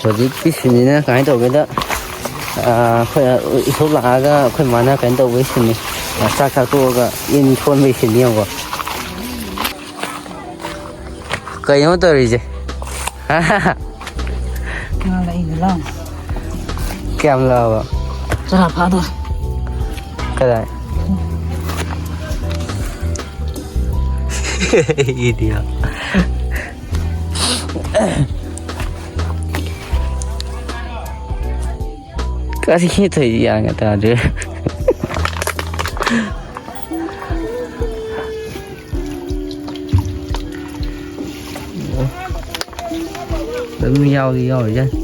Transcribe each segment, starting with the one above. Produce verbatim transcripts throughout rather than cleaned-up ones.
ꯍꯧꯖꯤꯛꯀꯤ ꯁꯤꯟꯁꯤꯅ ꯀꯃꯥꯏꯅ ꯇꯧꯒꯦꯗ, ꯑꯩꯈꯣꯏ ꯎꯁꯣꯞ ꯂꯥꯛꯑꯒ ꯑꯩꯈꯣꯏ ꯃꯥꯅ ꯀꯩꯅꯣ ꯇꯧꯕꯒꯤ ꯁꯤꯟꯅꯤ, ꯆꯥꯛ ꯆꯥꯊꯣꯛꯑꯒ ꯏꯟ ꯁꯣꯟꯕꯒꯤ ꯁꯤꯟꯅꯤ ꯌꯦꯡꯉꯣ꯫ ꯀꯩꯅꯣ ꯇꯧꯔꯤꯁꯦ? ꯉꯥ ꯂꯩꯅ ꯂꯥꯎ꯫ ꯀꯌꯥꯝ ꯂꯥꯛꯑꯕ? ꯆꯔꯥ ꯐꯥꯗꯣꯔꯦ꯫ ꯀꯗꯥꯏ? ꯏꯗꯤꯌꯥ꯫ ꯀꯔꯤ ꯊꯣꯏ ꯌꯥꯡꯉ ꯇꯥꯗ꯭ꯔꯦ꯫ ꯑꯗꯨꯝ ꯌꯥꯎꯗꯤ ꯌꯥꯎꯔꯤꯖꯥꯠꯅꯤ꯫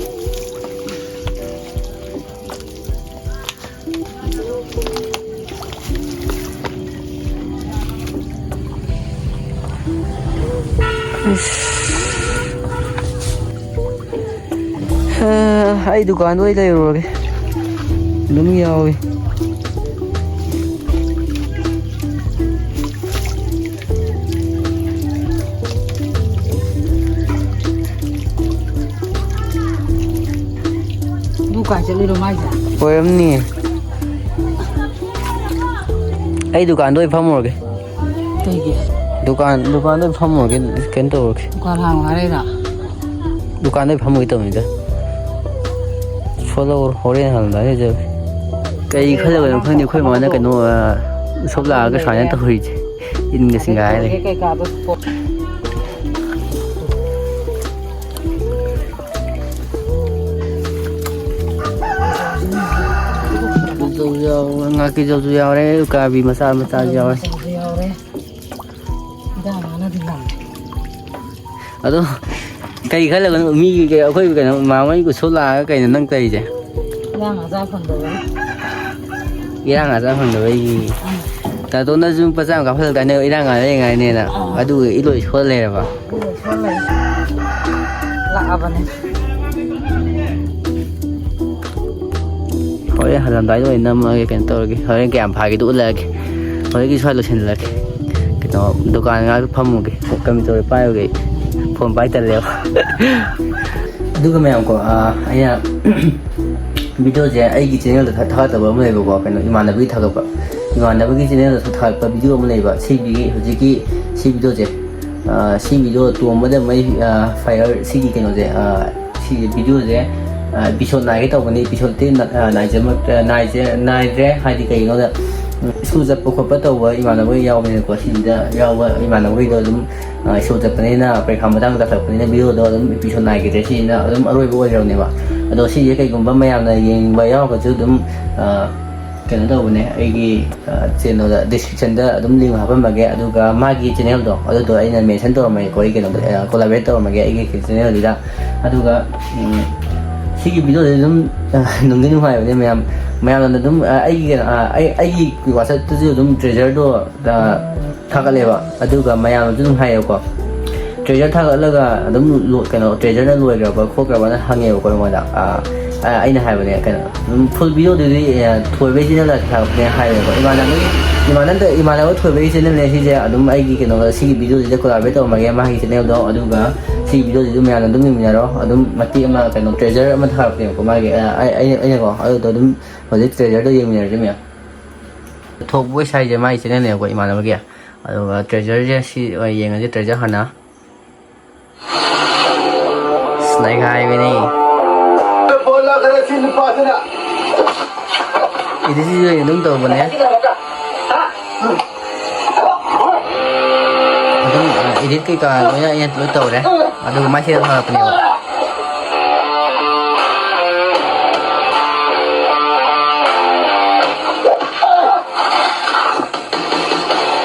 ꯑꯩ ꯗꯨꯀꯥꯟꯗ ꯑꯣꯏ ꯂꯩꯔꯨꯔꯒꯦ꯫ ꯑꯗꯨꯝ ꯌꯥꯎꯏ꯫ ꯑꯗꯨ ꯀꯥꯏ ꯆꯠꯂꯤꯅꯣ ꯃꯥꯏꯁꯦ? ꯑꯣꯏꯔꯝꯅꯤꯌꯦ꯫ ꯑꯩ ꯗꯨꯀꯥꯟꯗ ꯑꯣꯏ ꯐꯝꯃꯨꯔꯒꯦ꯫ ꯀꯩꯒꯤ? ꯗꯨꯀꯥꯟ, ꯗꯨꯀꯥꯟꯗ ꯑꯣꯏ ꯐꯝꯃꯨꯔꯒꯦ, ꯀꯩꯅꯣ ꯇꯧꯔꯒꯦ꯫ ꯗꯨꯀꯥꯟ ꯍꯥꯡꯉꯣ ꯍꯥꯏꯔꯛꯏꯔꯣ? ꯗꯨꯀꯥꯟꯗ ꯑꯣꯏ ꯐꯝꯃꯨꯒꯦ ꯇꯧꯕꯅꯤꯗ꯫ ꯐꯣꯂꯣ ꯍꯣꯔꯦꯟ ꯍꯜꯂꯝꯗꯥꯏꯗ ꯂꯩꯖꯔꯒꯦ꯫ ꯀꯩ ꯈꯜꯂꯒꯅꯣ ꯈꯪꯗꯦ, ꯑꯩꯈꯣꯏ ꯃꯥꯅ ꯀꯩꯅꯣ, ꯑ, ꯎꯁꯣꯞ ꯂꯥꯛꯑꯒ ꯁꯨꯃꯥꯏꯅ ꯇꯧꯔꯤꯁꯦ꯫ ꯏꯟꯒ ꯆꯤꯡꯒꯥꯏ ꯂꯩ꯫ ꯀꯩꯀꯥꯗꯣ ꯄꯣ- ꯆꯧ ꯌꯥꯎ-, ꯉꯥꯀꯤ ꯆꯧꯁꯨ ꯌꯥꯎꯔꯦ, ꯎꯀꯥꯕꯤ ꯃꯆꯥ ꯃꯆꯥꯁꯨ ꯌꯥꯎꯔꯦ꯫ ꯆꯧꯁꯨ ꯌꯥꯎꯔꯦ꯫ ꯏꯟꯖꯥꯡ ꯃꯅꯥꯗꯤ ꯌꯥꯝꯃꯦ꯫ ꯑꯗꯣ ꯀꯩ ꯈꯜꯂꯒꯅꯣ ꯃꯤꯒꯤ, ꯑꯩꯈꯣꯏ ꯀꯩꯅꯣ ꯃꯥꯃꯩ ꯎꯁꯣꯞ ꯂꯥꯛꯑꯒ ꯀꯩꯅꯣ ꯅꯪ ꯇꯧꯔꯤꯁꯦ? ꯏꯟꯖꯥꯡ ꯃꯆꯥ ꯐꯪꯗꯕꯒꯤ꯫ ꯏꯔꯥꯡ ꯉꯥꯖꯥ ꯐꯪꯗꯕꯩ꯫ ꯑꯥ꯫ ꯇꯥꯇꯣꯟꯅꯁꯨ ꯂꯨꯄꯥ ꯆꯥꯝꯃ ꯀꯥꯞꯍꯜꯂꯛꯇꯥꯏꯅꯦ, ꯏꯔꯥꯡ ꯉꯥ ꯂꯩꯔꯤꯉꯥꯏꯅꯦꯅ꯫ ꯑꯥ꯫ ꯑꯗꯨꯒ ꯏꯂꯣꯏ ꯁꯣꯜ ꯂꯩꯔꯕ꯫ ꯏꯂꯣꯏ ꯁꯣꯜ ꯂꯩꯔꯦ꯫ ꯂꯥꯛꯑꯕꯅꯦ꯫ ꯍꯣꯔꯦꯟ ꯍꯜꯂꯝꯗꯥꯏꯗ ꯑꯣꯏꯅ ꯅꯝꯃꯒꯦ, ꯀꯩꯅꯣ ꯇꯧꯔꯒꯦ꯫ ꯍꯣꯔꯦꯟ ꯀꯌꯥꯝ ꯐꯥꯒꯦꯗꯣ ꯎꯠꯂꯛꯑꯒꯦ꯫ ꯍꯧꯖꯤꯛꯀꯤ ꯁ꯭ꯋꯥꯏ ꯂꯣꯏꯁꯤꯜꯂꯒꯦ꯫ ꯀꯩꯅꯣ, ꯗꯨꯀꯥꯟ ꯉꯥꯛꯇ ꯐꯝꯃꯨꯒꯦ꯫ ꯀꯝꯄ꯭ꯌꯨꯇꯔ ꯄꯥꯏꯔꯨꯒꯦ꯫ ꯐꯣꯟ ꯄꯥꯏ ꯇꯜꯂꯦꯕ꯫ ꯑꯗꯨꯒ ꯃꯌꯥꯝ ꯀꯣ, ꯑꯥ, ꯑꯩꯅ videoꯁꯦ ꯑꯩꯒꯤ channelꯗ ꯊꯥ-, ꯊꯥꯒꯠꯇꯕ ꯑꯃ ꯂꯩꯕꯀꯣ, ꯀꯩꯅꯣ, ꯏꯃꯥꯟꯅꯕꯒꯤ ꯊꯥꯒꯠꯄ, ꯏꯃꯥꯟꯅꯕꯒꯤ channelꯗꯁꯨ ꯊꯥꯒꯠꯄ video ꯑꯃ ꯂꯩꯕ꯫ ꯁꯤꯒꯤ ꯍꯧꯖꯤꯛꯀꯤ ꯁꯤ videoꯁꯦ, ꯑꯥ, ꯁꯤ video ꯇꯣꯝꯕꯗ ꯃꯩ, ꯑꯥ, fire ꯁꯤꯒꯤ ꯀꯩꯅꯣꯁꯦ, ꯑꯥ, ꯁꯤꯒꯤ videoꯁꯦ, ꯑꯥ, episode ꯅꯥꯏꯒꯦ ꯇꯧꯕꯅꯤ꯫ Episodeꯇꯤ ꯅ-, ꯑꯥ, ꯅꯥꯏꯖꯃꯛ-, ꯑꯥ, ꯅꯥꯏꯖ-, ꯅꯥꯏꯗ꯭ꯔꯦ꯫ ꯍꯥꯏꯗꯤ ꯀꯩꯒꯤꯅꯣꯗ, ꯎꯝ, school ꯆꯠꯄ ꯈꯣꯠꯄ ꯇꯧꯕ ꯏꯃꯥꯟꯅꯕꯈꯩ ꯌꯥꯎꯕꯅꯤꯅꯀꯣ, ꯁꯤꯁꯤꯗ ꯌꯥꯎꯕ ꯏꯃꯥꯟꯅꯕꯈꯩꯗꯣ ꯑꯗꯨꯝ ꯑ, ꯁ꯭ꯀꯨꯜ ꯆꯠꯄꯅꯤꯅ, ꯄꯔꯤꯈꯥ ꯃꯇꯥꯡ ꯇꯥꯁꯜꯂꯛꯄꯅꯤꯅ videoꯗꯣ ꯑꯗꯨꯝ episode ꯅꯥꯏꯈꯤꯗ꯭ꯔꯦ꯫ ꯁꯤꯁꯤꯅ ꯑꯗꯨꯝ ꯑꯔꯣꯏꯕ ꯑꯣꯏꯈ꯭ꯔꯕꯅꯦꯕ꯫ ꯑꯗꯣ ꯁꯤꯁꯦ ꯀꯩꯒꯨꯝꯕ ꯃꯌꯥꯝꯅ ꯌꯦꯡꯅꯤꯡꯕ ꯌꯥꯎꯔꯒꯁꯨ ꯑꯗꯨꯝ, ꯑ, ꯀꯩꯅꯣ ꯇꯧꯕꯅꯦ, ꯑꯩꯒꯤ, ꯑ, channelꯗ descriptionꯗ ꯑꯗꯨꯝ link ꯍꯥꯞꯄꯝꯃꯒꯦ꯫ ꯑꯗꯨꯒ ꯃꯥꯒꯤ channelꯗꯣ, ꯑꯗꯨꯗꯣ ꯑꯩꯅ mention ꯇꯧꯔꯝꯃꯒꯦꯀꯣ, ꯑꯩ ꯀꯩꯅꯣꯗ, ꯑ, collaborate ꯇꯧꯔꯝꯃꯒꯦ ꯑꯩꯒꯤ channelꯗꯨꯗ꯫ ꯑꯗꯨꯒ, ꯎꯝ, ꯁꯤꯒꯤ videoꯁꯦ ꯑꯗꯨꯝ, ꯑ, ꯅꯨꯡꯗꯤ ꯅꯨꯡꯉꯥꯏꯕꯅꯦ ꯃꯌꯥꯝ꯫ ꯃꯌꯥꯝꯅ ꯑꯗꯨꯝ, ꯑ, ꯑꯩꯒꯤ, ꯑ, ꯑꯩ, ꯑꯩꯒꯤ WhatsAppꯇꯁꯨ ꯑꯗꯨꯝ treasureꯗꯣ, ꯑ, ꯊꯥꯒꯠꯂꯦꯕ, ꯑꯗꯨꯒ ꯃꯌꯥꯝꯅꯁꯨ ꯑꯗꯨꯝ ꯍꯥꯏꯌꯦꯕꯀꯣ, treasure ꯊꯥꯒꯠꯂꯒ ꯑꯗꯨꯝ ꯂꯣ-, ꯀꯩꯅꯣ, treasureꯅ ꯂꯣꯏꯈ꯭ꯔꯕ ꯈꯣꯠꯈ꯭ꯔꯕꯅ ꯍꯪꯉꯦꯕꯀꯣ ꯑꯩꯉꯣꯟꯗ꯫ ꯑꯥ, ꯑꯥ, ꯑꯩꯅ ꯍꯥꯏꯕꯅꯦ, ꯀꯩꯅꯣ, ꯑꯗꯨꯝ full videoꯗꯨꯗꯤ, ꯑ, ꯊꯣꯏꯕꯒꯤ channelꯗ ꯊꯥꯒꯠꯄꯅꯦ ꯍꯥꯏꯌꯦꯕꯀꯣ꯫ ꯏꯃꯥꯟꯅꯕꯒꯤ, ꯏꯃꯥꯟꯅꯕꯗ, ꯏꯃꯥꯟꯅꯕ ꯊꯣꯏꯕꯒꯤ channelꯅꯦ ꯁꯤꯁꯦ꯫ ꯑꯗꯨꯝ ꯑꯩꯒꯤ ꯀꯩꯅꯣ, ꯁꯤꯒꯤ videoꯁꯤꯗ collaborate ꯇꯧꯔꯝꯃꯒꯦ ꯃꯥꯒꯤ channelꯗꯣ, ꯑꯗꯨꯒ ꯁꯤꯒꯤ videoꯁꯤꯗ ꯑꯗꯨꯝ ꯃꯌꯥꯝꯅ ꯑꯗꯨꯝ ꯌꯦꯡꯃꯤꯟꯅꯔꯣ꯫ ꯑꯗꯨꯝ ꯃꯇꯦꯛ ꯑꯃ, ꯀꯩꯅꯣ, treasure ꯑꯃ ꯊꯥꯒꯠꯄꯅꯦꯕꯀꯣ ꯃꯥꯒꯤ, ꯑ, ꯑꯩ, ꯑꯩ, ꯑꯩꯅꯀꯣ, ꯑꯗꯨꯗꯣ ꯑꯗꯨꯝ ꯍꯧꯖꯤꯛ treasureꯗꯣ ꯌꯦꯡꯃꯤꯟꯅꯔꯁꯦ ꯃꯌꯥꯝ꯫ ꯊꯣꯛꯄꯣꯏ ꯁꯥꯏꯁꯦ ꯃꯥꯒꯤ channelꯅꯦꯕꯀꯣ ꯏꯃꯥꯟꯅꯕꯒꯤ꯫ ꯑꯗꯨꯒ treasureꯁꯦ ꯁꯤ ꯑꯣꯏꯅ ꯌꯦꯡꯉꯁꯦ, treasure ꯍꯥꯟꯅ꯫ ꯑꯁ, ꯅꯩꯈꯥꯏꯕꯤꯅꯤ꯫ Editꯁꯤꯁꯨ ꯑꯩꯅ ꯑꯗꯨꯝ ꯇꯧꯕꯅꯦ꯫ ꯑꯗꯨꯝ, ꯑ, edit ꯀꯩꯀꯥ ꯂꯣꯏꯅ ꯑꯩꯅ ꯂꯣꯏ ꯇꯧꯔꯦ꯫ ꯑꯗꯨꯒ ꯃꯥꯏ ꯁꯤꯗ ꯊꯥꯒꯠꯄꯅꯦꯕ꯫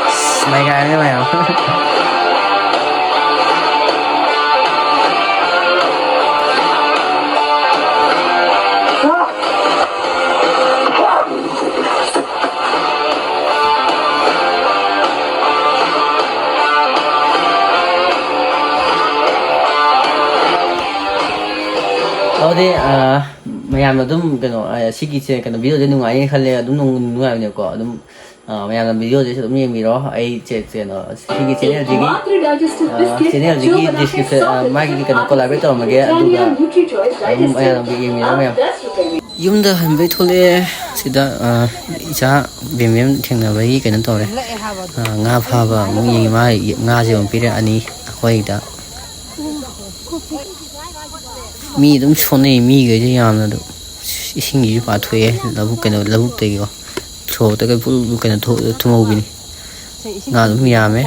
ꯑꯁ, ꯅꯩꯒꯥꯏꯕꯅꯦ ꯃꯌꯥꯝ꯫ ꯑꯗꯨꯗꯤ, ꯑ, ꯃꯌꯥꯝꯅ ꯑꯗꯨꯝ ꯀꯩꯅꯣ, ꯑ, ꯁꯤꯒꯤꯁꯦ ꯀꯩꯅꯣ videoꯁꯦ ꯅꯨꯡꯉꯥꯏꯅꯤ ꯈꯜꯂꯦ꯫ ꯑꯗꯨꯝ ꯅꯨꯡ-, ꯅꯨꯡꯉꯥꯏꯕꯅꯦꯕꯀꯣ꯫ ꯑꯗꯨꯝ ꯑ, ꯃꯌꯥꯝꯅ ꯚꯤꯗꯤꯑꯣꯁꯤꯁꯨ ꯑꯗꯨꯝ ꯌꯦꯡꯕꯤꯔꯣ꯫ ꯑꯩ ꯆꯦ-, ꯀꯩꯅꯣ, ꯁꯤꯒꯤ ꯆꯦꯅꯦꯜꯁꯤꯒꯤ, ꯑ, ꯆꯦꯅꯦꯜꯁꯤꯒꯤ ꯗꯤꯁꯀ꯭ꯔꯤꯞꯁꯟ, ꯑ, ꯃꯥꯒꯤ ꯀꯩꯅꯣ ꯀꯣꯂꯥꯕꯣꯔꯦꯠ ꯇꯧꯔꯝꯃꯒꯦ, ꯑꯗꯨꯒ ꯑꯗꯨꯝ ꯃꯌꯥꯝꯅ ꯑꯗꯨꯝ ꯌꯦꯡꯕꯤꯔꯣ ꯃꯌꯥꯝ꯫ ꯌꯨꯝꯗ ꯍꯟꯕꯩ ꯊꯣꯛꯂꯛꯑꯦ꯫ ꯁꯤꯗ, ꯑ, ꯏꯆꯥ ꯕꯦꯝꯕꯦꯝ ꯊꯦꯡꯅꯕꯒꯤ ꯀꯩꯅꯣ ꯇꯧꯔꯦ꯫ ꯑ, ꯉꯥ ꯐꯥꯕ ꯑꯃꯨꯛ ꯌꯦꯡꯉꯤ꯫ ꯃꯥ ꯉꯥꯁꯦ ꯑꯃꯨꯛ ꯄꯤꯔꯛꯑꯅꯤ ꯑꯩꯈꯣꯏꯗ꯫ ꯃꯤ ꯑꯗꯨꯝ ꯁꯣꯟꯅꯩ, ꯃꯤꯈꯩꯁꯦ ꯌꯥꯝꯅ ꯑꯗꯨꯝ꯫ ꯏꯁꯤꯡꯁꯤꯁꯨ ꯄꯥꯊꯣꯛꯑꯦ, ꯂꯧꯕꯨꯛ, ꯀꯩꯅꯣ, ꯂꯧꯕꯨꯛꯇꯒꯤꯀꯣ꯫ ꯁꯣꯔꯣꯛꯇꯒ ꯐꯨꯔꯨ ꯐꯨꯔꯨ ꯀꯩꯅꯣ ꯊꯣꯛ-, ꯊꯨꯝꯍꯧꯕꯤꯅꯤ꯫ ꯉꯥ ꯑꯗꯨꯝ ꯌꯥꯝꯃꯦ꯫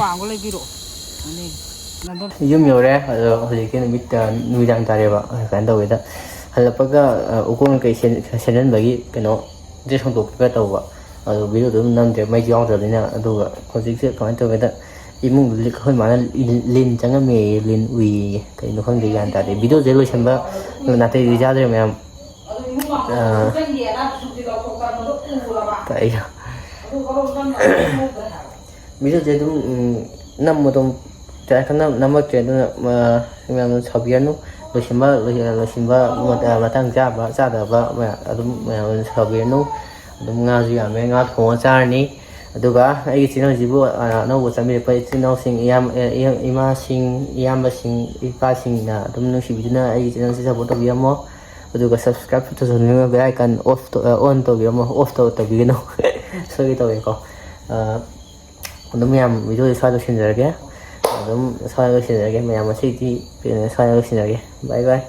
ꯌꯨꯝ ꯌꯧꯔꯦ꯫ ꯑꯗꯣ ꯍꯧꯖꯤꯛꯇꯤ ꯅꯨꯃꯤꯠ, ꯑ, ꯅꯨꯃꯤꯗꯥꯡ ꯇꯥꯔꯦꯕ꯫ ꯀꯃꯥꯏꯅ ꯇꯧꯒꯦꯗ, ꯍꯜꯂꯛꯄꯒ, ꯑ, ꯎꯀꯣꯟ ꯀꯩ ꯁꯦꯝ-, ꯁꯦꯝꯖꯤꯟꯕꯒꯤ ꯀꯩꯅꯣ, ꯗ꯭ꯔꯦꯁ ꯍꯣꯡꯗꯣꯛꯄꯒ ꯇꯧꯕ꯫ ꯑꯗꯣ ꯚꯤꯗꯤꯑꯣꯗꯣ ꯑꯗꯨꯝ ꯅꯝꯗ꯭ꯔꯦ, ꯃꯩꯁꯨ ꯌꯥꯎꯗ꯭ꯔꯕꯅꯤꯅ꯫ ꯑꯗꯨꯒ ꯍꯧꯖꯤꯛꯁꯦ ꯀꯃꯥꯏꯅ ꯇꯧꯒꯦꯗ, ꯏꯃꯨꯡꯗ ꯂꯤ-, ꯑꯩꯈꯣꯏ ꯃꯥꯅ ꯂꯤ-, ꯂꯤꯟ ꯆꯪꯉꯝꯃꯦꯌꯦ, ꯂꯤꯟ ꯎꯏꯌꯦ꯫ ꯀꯩꯅꯣ ꯈꯪꯗꯦ, ꯒ꯭ꯌꯥꯟ ꯇꯥꯗꯦ꯫ ꯚꯤꯗꯤꯑꯣꯁꯦ ꯂꯣꯏꯁꯟꯕ ꯅꯥꯇꯩꯗꯤ ꯆꯥꯗ꯭ꯔꯦ ꯃꯌꯥꯝ꯫ ꯑ, ꯀꯩ-, ꯚꯤꯗꯤꯑꯣꯁꯦ ꯑꯗꯨꯝ, ꯎꯝ, ꯅꯝꯕ ꯑꯗꯨꯝ ꯀꯌꯥ ꯀꯟꯅ ꯅꯝꯃꯛꯇ꯭ꯔꯦ, ꯑꯗꯨꯅ, ꯑ, ꯃꯌꯥꯝꯅ ꯁꯥꯎꯕꯤꯔꯅꯨ꯫ ꯂꯣꯏꯁꯤꯟꯕ, ꯂꯣꯏ-, ꯂꯣꯏꯁꯤꯟꯕ ꯃꯇ-, ꯃꯇꯥꯡ ꯆꯥꯕ ꯆꯥꯗꯕ ꯃꯌꯥꯝ ꯑꯗꯨꯝ ꯃꯌꯥꯝꯅ ꯁꯥꯎꯕꯤꯔꯅꯨ꯫ ꯑꯗꯨꯝ ꯉꯥꯁꯨ ꯌꯥꯝꯃꯦ, ꯉꯥ ꯊꯣꯡꯉ ꯆꯥꯔꯅꯤ꯫ ꯑꯗꯨꯒ ꯑꯩꯒꯤ ꯆꯦꯅꯦꯜꯁꯤꯕꯨ, ꯑ, ꯑꯅꯧꯕ ꯆꯪꯕꯤꯔꯛꯄ ꯏꯆꯤꯜ ꯏꯅꯥꯎꯁꯤꯡ, ꯏꯌꯥꯝ-, ꯑ, ꯏꯌꯥꯝ-, ꯏꯃꯥꯁꯤꯡ, ꯏꯌꯥꯝꯕꯁꯤꯡ, ꯏꯄꯥꯁꯤꯡꯅ ꯑꯗꯨꯝ ꯅꯨꯡꯁꯤꯕꯤꯗꯨꯅ ꯑꯩꯒꯤ ꯆꯦꯅꯦꯜꯁꯤ ꯁꯞꯄꯣꯔꯠ ꯇꯧꯕꯤꯔꯝꯃꯣ꯫ ꯑꯗꯨꯒ ꯁꯕꯁꯀ꯭ꯔꯥꯏꯕ ꯇꯧꯁꯟꯕꯤꯔꯝꯃꯣ, ꯕꯦꯜ ꯑꯥꯏꯀꯟ ꯑꯣꯐ ꯇꯧ-, ꯑ, ꯑꯣꯟ ꯇꯧꯕꯤꯔꯝꯃꯣ, ꯑꯣꯐ ꯇꯧ-, ꯇꯧꯕꯤꯒꯅꯨ꯫ ꯁꯣꯏꯒꯦ ꯇꯧꯋꯦꯀꯣ꯫ ꯑ, ꯑꯗꯨꯝ ꯃꯌꯥꯝ ꯚꯤꯗꯤꯑꯣꯁꯦ ꯁ꯭ꯋꯥꯏꯗ ꯂꯣꯏꯁꯤꯟꯖꯔꯒꯦ꯫ ꯑꯗꯨꯝ ꯁ꯭ꯋꯥꯏꯗ ꯂꯣꯏꯁꯤꯟꯖꯔꯒꯦ꯫ ꯃꯌꯥꯝ ꯉꯁꯤꯗꯤ ꯁ꯭ꯋꯥꯏꯗ ꯂꯣꯏꯁꯤꯟꯖꯔꯒꯦ꯫ ꯕꯥꯏ ꯕꯥꯏ꯫